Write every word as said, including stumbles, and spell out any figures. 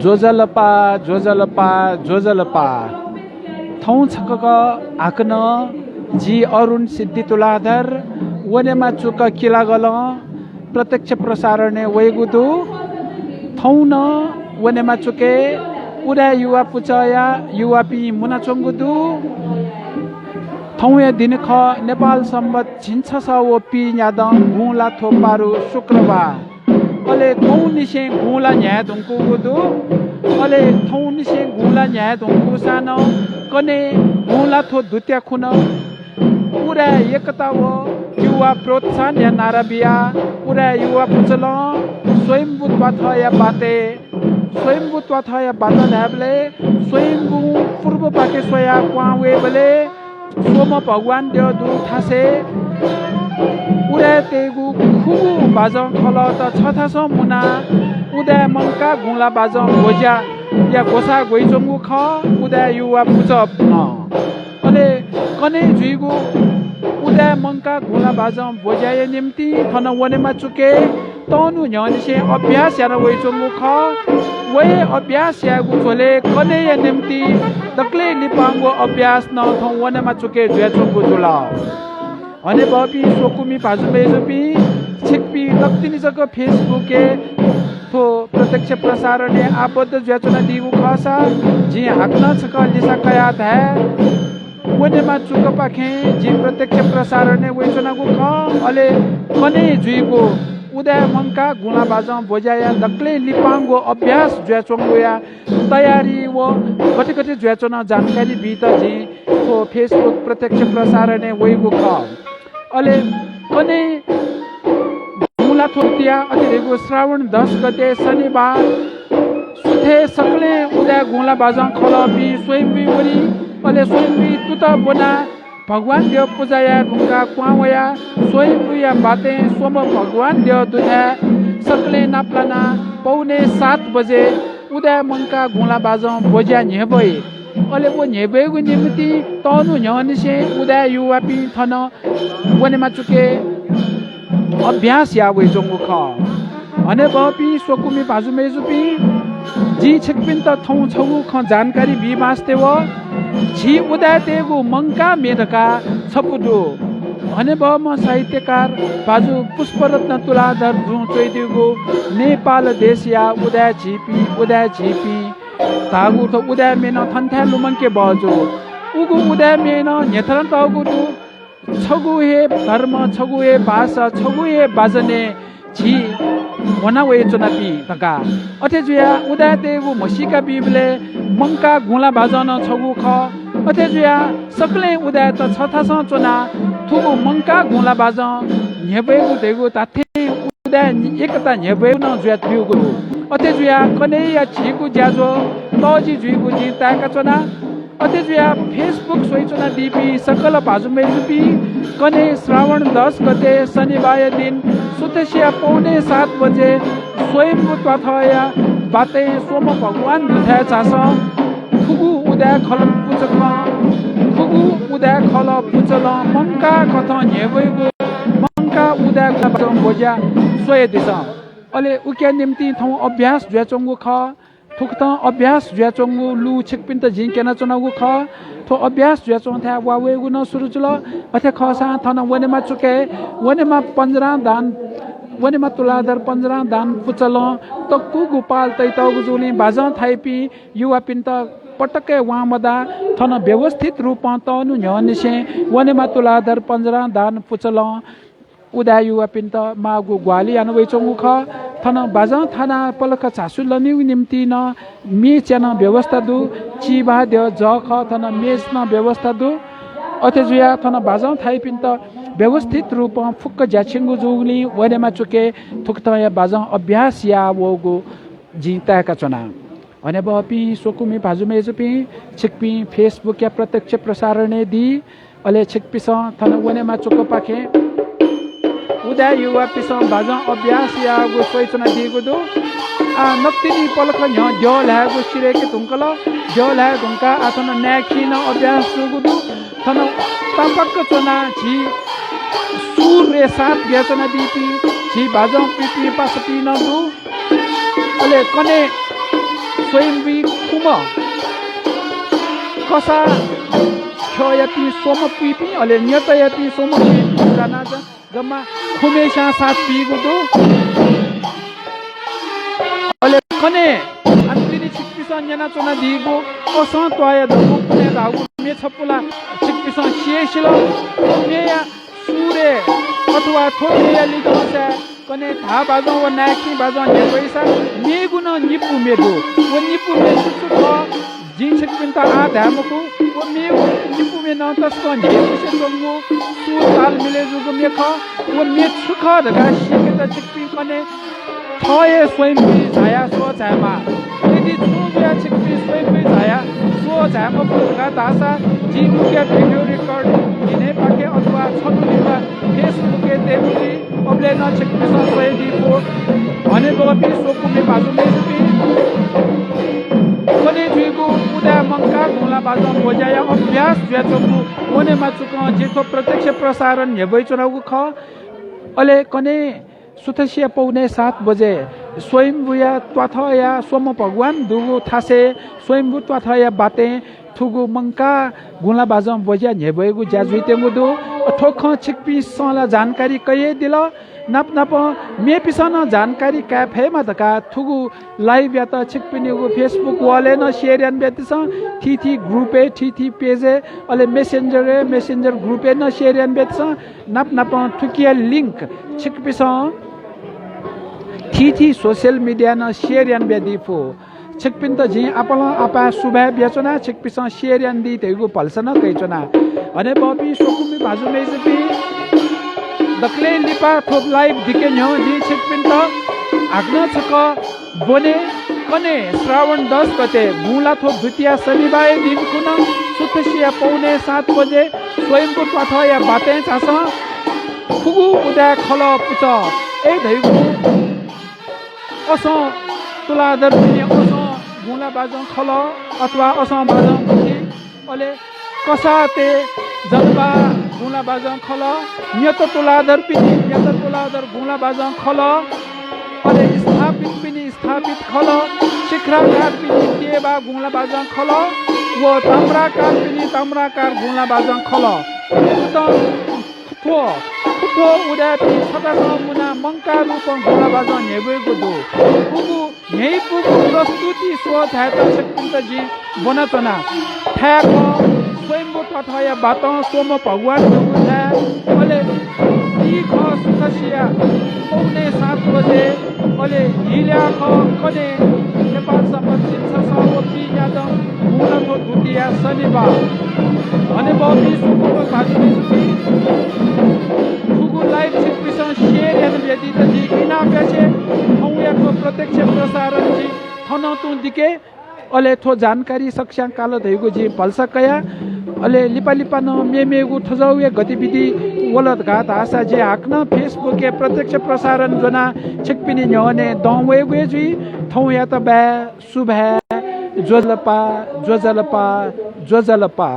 ज्वजलपा, ज्वजलपा, ज्वजलपा। थौं छकः हाकनं जि अरुण सिद्धि तुलाधर वनेमा चुक किलागलं प्रत्यक्ष प्रसारणय् वइगु दु। थौं नं वनेमा चुकय् उदाय् युवा पुचःया युवापिं मुनाच्वंगु दु। थौंया दिं खः नेपाल संवत् झिंछसः व पीन्यादँ गुंलाथ्व पारु शुक्रबार। अले थौंनिसें गुंला न्ह्याये धुंकूगु दु। अले थौंनिसें गुंला न्ह्याये धुंकूसां नं कन्हय् गुंलाथ्व दुत्या खुन्हु उदाय् एकता व युवा प्रोत्साहनया नारा बियाः उदाय् युवा पुचलं स्वयम्भू त्वाथःया बातय्, स्वयम्भू त्वाथःया बात धायेबलय् स्वयम्भूं पूर्वपाखे स्वयाः क्वहां वयेबलय् स्वम्ह भगवान द्यः दुगु थासय् उदाय्‌तय्‌गु खुगू बाजं खलःत छथासं मुनाः उदाय् मंकाः गुंला बाजं ब्वज्याया ग्वसाः ग्वइच्वंगु खः उदाय् युवा पुचलं। अले कन्हय् जुइगु उदाय् मंकाः गुंला बाजं ब्वज्याया निंतिं थन वनेमा चुकय् तःन्हु न्ह्यःनिसें अभ्यास याना वइच्वंगु खः। व हे अभ्यास यायेगु झ्वलय् कन्हय्‌या निंतिं दकलय् लिपांगु अभ्यास नं थौं वनेमा चुकय् जुयाच्वंगु जुल। हनेबहःपिं स्वकुमि भाजु मय्‌जुपिं, छिकपिं नकतिनि जक Facebook-य् थ्व प्रत्यक्ष प्रसारणय् आबद्ध जुयाच्वनादीगु खःसा जिं हाकनं छकः लिसा कयाः धाये। वनेमा चुकपाखें जि प्रत्यक्ष प्रसारणय् वइच्वनागु खः। अले कन्हय् जुइगु उदाय् मंकाः गुंला बाजं ब्वज्याया दकलय् लिपांगु अभ्यास जुयाच्वंगुया तयारी व गथे गथे जुयाच्वन जानकारी बीत जिं थ्व Facebook प्रत्यक्ष प्रसारणय् वइगु खः। अले कन्हय् गुंलाथ्व दुत्या अथे धइगु श्रावण दस गते शनिबार सुथय् सकलें उदाय् गुंला बाजं खलःपिं स्वयम्भूइ वनी। अले स्वयम्भूइ तुतः ब्वनाः भगवान द्यः पुजा याये धुंकाः क्वहां वयाः स्वयम्भूया बातय् स्वम्ह भगवान द्यः दुथाय् सकलें नापलानाः पौने सात बजे उदाय् मंकाः गुंला बाजं ब्वज्या न्ह्यब्वइ। अले व न्ह्यब्वयेगु निंतिं तःन्हु न्ह्यःनिसें उदाय् युवापिं थन वनेमा चुकय् अभ्यास याः वइच्वंगु खः। हनेबहःपिं स्वकुमि भाजु मय्‌जुपिं, जिं छिकपिन्त थौं छगू खँ जानकारी बी मास्ति वः। झी उदाय्‌तय्‌गु मंकाः म्ये धकाः छपु दु। हनेबहःम्ह साहित्यकार भाजु पुष्परत्न तुलाधर जुं च्वयादीगु नेपाल देशया उदाय् झीपिं, उदाय् झीपिं धाःगु थ्व उदाय् म्ये नं थनथाय् लुमंके बहःजू। उगु उदाय् म्येय् नं न्ह्यथनातःगु दु। छगू हे धर्म, छगू हे भाषा, छगू हे बाजनय् झी ह्वना वयाच्वनापिं धकाः। अथे जुयाः उदाय्‌तय्‌गु म्हसीका बीबलय् मंकाः गुंला बाजं नं छगू खः। अथे जुयाः सकलें उदाय्‌त छथासं च्वनाः थुगु मंकाः गुंला बाजं न्ह्यब्वयेगु धइगु धात्थें उदाय् एकता न्ह्यब्वयेगु नं जुयाब्यूगु दु। अथे जुयाः कन्हय्‌या झीगु ज्याझ्वः तःजि जुइगु जिं ताय्‌काच्वना। अथे जुयाः Facebook स्वयाच्वनादीपिं सकल भाजु मय्‌जुपिं, कन्हय् श्रावण दस गते शनिबाःया दिं सुथसिया पौने सात बजे स्वयम्भू त्वाथःया बातय् स्वम्ह भगवान दुथाय् झासँ। खुगू उदाय् खलः पुचलं, खुगू उदाय् खलः पुचलं मंकाः कथं न्ह्यब्वइगु मंकाः उदाय् खलः बाजं ब्वज्या स्वयादिसँ। अले उकिया निंतिं थौं अभ्यास जुयाच्वंगु खः। थुकथं अभ्यास जुयाच्वंगु लु छिकपिन्त जिं क्यनाच्वनागु खः। थ्व अभ्यास जुयाच्वंथाय् वा वयेगु नं सुरु जुल। अथे खःसां थन वनेमा चुकय् वनेमा पञ्जरां दान, वनेमा तुलाधर पञ्जरां दान पुचलं तक्वःगु पाल तइतःगु जूगुलिं बाजं थाइपिं युवापिन्त पटक्क हे वां मदाः। थन व्यवस्थित रूपं तःन्हु न्ह्यःनिसें वनेमा तुलाधर पञ्जरां दान पुचलं उदाय् युवापिन्त माःगु ग्वाहालि याना वइच्वंगु खः। थन बाजं थानाः पलख झासु लनेगु निंतिं नं मेज नं व्यवस्था दु। चिबाद्यः जः खः, थन मेज नं व्यवस्था दु। अथे जुयाः थन बाजं थाइपिन्त व्यवस्थित रूपं फुक्क ज्या छ्यंगु जूगुलिं वनेमा चुकय् थुकथंया बाजं अभ्यास याः वःगु जिं ताय्‌काच्वना। हनेबहःपिं स्वकुमि भाजु मय्‌जुपिं, छिकपिं Facebook-या प्रत्यक्ष प्रसारणय् दी। अले छिकपिन्सं थन वनेमा चुकपाखें उदाय् युवापिन्सं बाजं अभ्यास याःगु स्वयाच्वनादीगु दु। आः नकतिनि पलख न्ह्यः द्यः ल्हायेगु सिधय्‌के धुंकल। द्यः ल्हाये धुंकाः आः थन नाय्‌खिं नं अभ्यास जूगु दु। थन तापाक्क च्वनाः झी सुरय् साथ बियाच्वनादीपिं झी बाजं पुइपिं पासापिं नं दु। अले कन्हय् स्वयम्भुइ खुम्ह कसाः ख्यःयापिं स्वम्ह पुइपिं, अले न्यतयापिं स्वम्ह पुइपिं जानाः जम्मा खुम्हेस्यां साथ बीगु दु। अले कन्हय् आः तिनि छिकपिन्सं न्यनाच्वनादीगु असं त्वाःया दबू कन्हय् धाःगु म्ये छपु ला छिकपिन्सं सियासिल। थ्व म्येया सुरय् अथवा थ्व म्येया लिधंसाय् कन्हय् धाः बाजं व नाय्‌खिं बाजं न्ह्यब्वइसा मेगु नं निपु म्ये दु। व निपु म्ये छु छु खः, जिं छिकपिन्त आः धाये मखु। व मेगु निपु म्ये नं तसकं न्ह्यइपुसे च्वंगु, सुर ताल मिलय् जूगु म्ये खः। व म्ये छु खः धकाः सीकेत छिकपिं कन्हय् थः हे स्वयम्भुइ झायाः स्वः झायेमाः। यदि छुं जुयाः छिकपिं स्वयम्भुइ झायाः स्वः झाये मफु धकाः धाःसा जिं उकिया video record न्हिनय्‌पाखे अथवा छन्हु लिपा Facebook-य् तयेगु जुइ। अबलय् नं छिकपिन्सं स्वयादी फु। हनेबहःपिं स्वकुमि भाजु मय्‌जुपिं, कन्हय् जुइगु उदाय् मंकाः गुँला बाजं ब्वज्याया अभ्यास जुयाच्वंगु वनेमा चुकं जिं थ्व प्रत्यक्ष प्रसारण न्ह्यब्वयाच्वनागु खः। अले कन्हय् सुथसिया पौने सात बजे स्वयम्भुया त्वाथःया स्वम्ह भगवान दुगु थासय् स्वयम्भु त्वाथःया बातय् थुगु मंकाः गुँला बाजं ब्वज्या न्ह्यब्वयेगु ज्या जुइत्यंगु दु। थ्व खँ छिकपिन्सं ला जानकारी कयादिल। नाप नापं मेपिन्सं नं जानकारी काये फयेमा धकाः थुगु live-यात छिकपिनिगु Facebook wall-य् नं share यानाबियादिसँ, थीथी group-य्, थीथी page-य्, अले Messenger-य्, Messenger group-य् नं share यानाबियादिसँ। नाप नापं थुकिया link छिकपिन्सं थीथी social media नं share यानाबियादी फु। छिकपिन्त जिं आपालं आपाः सुभाय् बियाच्वना, छिकपिन्सं share यानादी धइगु भलसा नं कयाच्वना। हनेबहःपिं स्वकुमि भाजु मय्‌जुपिं, दकलय् लिपा थ्व live दिके न्ह्यः जिं छिकपिन्त हाकनं छकः ब्वने। कन्हय् श्रावण दस गते गुँला थ्व द्वितीया शनिबाःया दिं खुन्हु सुथसिया पौने सात बजे स्वयम्भु त्वाथःया बातय् झासँ। खुगू उदाय् खलः पुचः अय् धइगु असं तुलाधरपिनि असं गुँला बाजं खलः अथवा असं बाजं गुथि, अले कसाःतय् जलबा गुँला बाजं खलः, न्यत तुलाधरपिनि न्यत तुलाधर गुँला बाजं खलः, अले स्थापितपिनि स्थापित खलः, शिखराकारपिनि तेबा गुँला बाजं खलः व ताम्राकारपिनि ताम्राकार गुँला बाजं खलः। उकथं थ्व, थ्व उदाय्‌पिं छतासं मुनाः मंकाः रूपं गुँला बाजं न्ह्यब्वइगु दु। उगु न्ह्यइपुगु प्रस्तुति स्वः झायेत छिकपिन्त जिं ब्वनाच्वना। थाय् खः, स्वयम्भू त्वाथःया बातं स्वम्ह भगवान दुगु थाय्, अले दी खः सुथसिया पौने सात बजे, अले हिल्या खः कन्हय् नेपाल संवत् झिंछसः व पीन्यादँ गुँला थ्व द्वितीया शनिबाः। हनेबहःपिं स्वकुमि भाजु मय्‌जुपिं, थुगु live छिकपिन्सं share यानाबियादीत जिं इनाप यासे। थौंया थ्व प्रत्यक्ष प्रसारण जिं थनं तुं दिके। अले थ्व जानकारी सकस्यां काल धइगु जिं भलसा कया। अले लिपा लिपा नं मेमेगु थज्याःगु गतिविधि वल धकाः धाःसा जिं हाकनं Facebook-य् प्रत्यक्ष प्रसारण ज्वनाः छिकपिनि न्ह्यःने दं वयेगु हे जुइ। थौंयात बाय्, सुभाय्, ज्वजलपा, ज्वजलपा, ज्वजलपा।